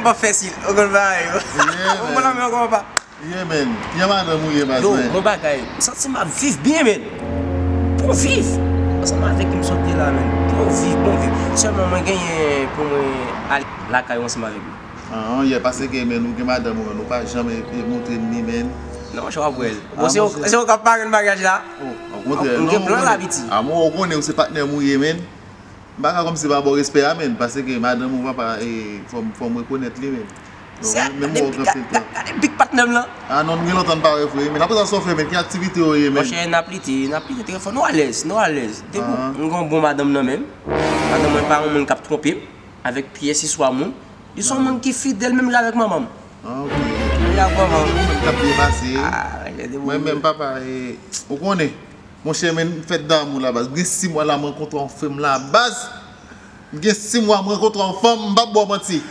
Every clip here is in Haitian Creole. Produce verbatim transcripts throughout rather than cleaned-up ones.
M ap fè si, ou konn bagay yo. Ou konn bagay yo, pa. Yeah, man. Jan madanm ou ye, baz, yo, man. Bon bagay. M santi m ap viv byen, man. Bon viv. Ansanm avèk li m sot la, man. Bon viv, bon viv. Sèlman mwen genyen pou mwen ale lakay ou ansanm avèk li. Ah, yeah, paske, man, ou gen madanm ou, man, ou pa janm e, e montre m li, man. Non, monchè, w ap wè l. Bon, se ou k ap parenn maryaj la. Oh, okontrè, non, ou konnen. Ah, mwen, ou konnen, ou se patnè m ou ye, man. M pa ka kòmsi pa ba w respè a, man, paske madanm ou papa, e, fò m, fò m rekonèt li, man. Bon, se menm, menm wè w gen anpil tan. Gade big patnè m lan. Ah non, nou gen lontan n pa wè vre, man. Apre sa, sa w fè, man? Ki aktivite w ye, man? Monchè, n ap lite, n ap lite trè fò. Nou alèz, nou alèz. Depi m gen yon bon madanm nan men m, madanm mwen pa yon moun k ap twonpe m avèk pyès istwa moun. Li se yon moun ki fidèl menm jan avèk manman m. Ah, ok. Li avèk manman m. Ou menm k ap byen pase. Ah, mwen menm, papa, e, ou konnen. Monchè, men m fèt damou la, baz. M gen sis mwa la, m rankontre yon fanm la, baz. M gen sis mwa, m rankontre yon fanm, m p ap ba w manti.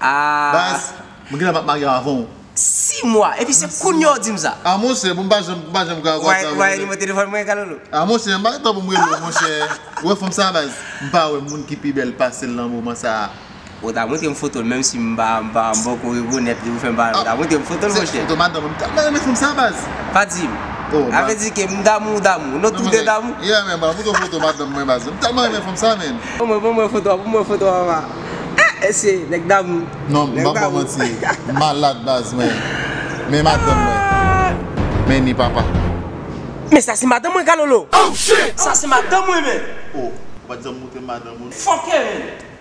Ah. Baz, mwen genlè m ap marye avan w. Sis mwa, epi se kounye a w di m sa. Ah, monchè, bon, m pa janm, m pa janm ka konsa. Ou wè nimewo telefòn mwen, Kalolo? Ah, monchè, m pa gen tan pou m rele w, monchè. Ou wè fanm sa, baz? M pa wè moun ki pi bèl pase l nan moman sa a. Ou ta montre m foto l, menm si m pa, m pa, m poko rekonèt li, ou fè m pa, ou ta montre m foto l, monchè. Foto madanm mwen, m tèlman renmen fanm sa, baz. Pa di m. Oh, sa vle di ke m damou, damou. Nou tou de damou. Yeah, man, ban m montre w foto madanm mwen, baz. M tèlman renmen fanm sa, man. Ban mwen, ban mwen foto a, ban mwen foto a, papa. Eh, se nèg damou. Non, m p ap ba w manti. M malad, baz, mwen. Men madanm mwen. Men ni papa. Men sa se madanm mwen, Kalolo. Oh, shit! Sa se madanm mwen, men. Oh, ou pa t janm montre m madanm ou. Fòkè, men.